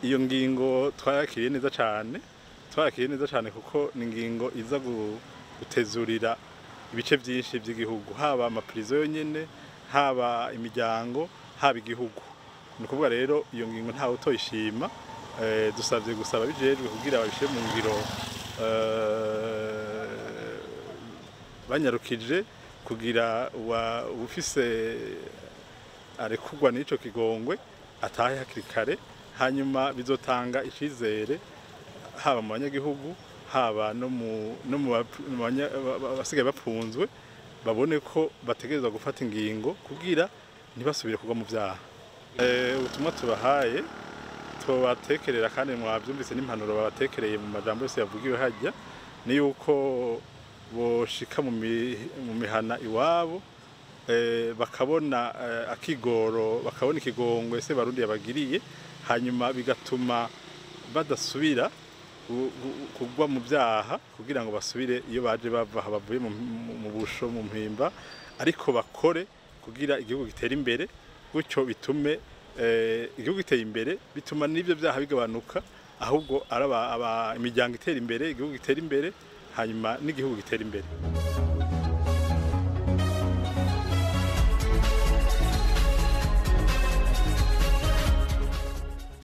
Iyo ngingo twayakiriye neza cyane, twayakiriye neza cyane kuko ni ingingo iza gutezurira ibice byinshi by'igihugu, haba amapirizo yonyene, haba imiryango, haba igihugu. Ni ukuvuga rero iyo ngingo ntawe utoyishima. Dusabye gusaba bijejwe kugira babishyire mu ngiro banyarukije, kugira uwufise arekurwa n'ico kigongwe atahe hakiri kare. Hanyuma bizotanga icizere haba mu banyagihugu, haba no mu basigaye bapfunzwe, babone ko bategerezwa gufata ingingo kugira ntibasubire kugwa mu vyaha. Ubutumwa tubahaye tubatekerera, kandi mwavyumvise n'impanuro babatekereye mu majambo yose yavugiwe hajya, ni yuko boshika mu mihana iwabo, bakabona akigoro, bakabona ikigongwe se Barundi yabagiriye, hanyuma bigatuma badasubira kugwa mu byaha, kugira ngo basubire iyo baje bava, bavuye mu busho, mu mpimba, ariko bakore kugira igihugu gitere imbere. Gutyo bitume igihugu giteye imbere, bituma n'ibyo byaha bigabanuka, ahubwo araba imiryango itera imbere, igihugu gitera imbere, hanyuma n'igihugu gitera imbere.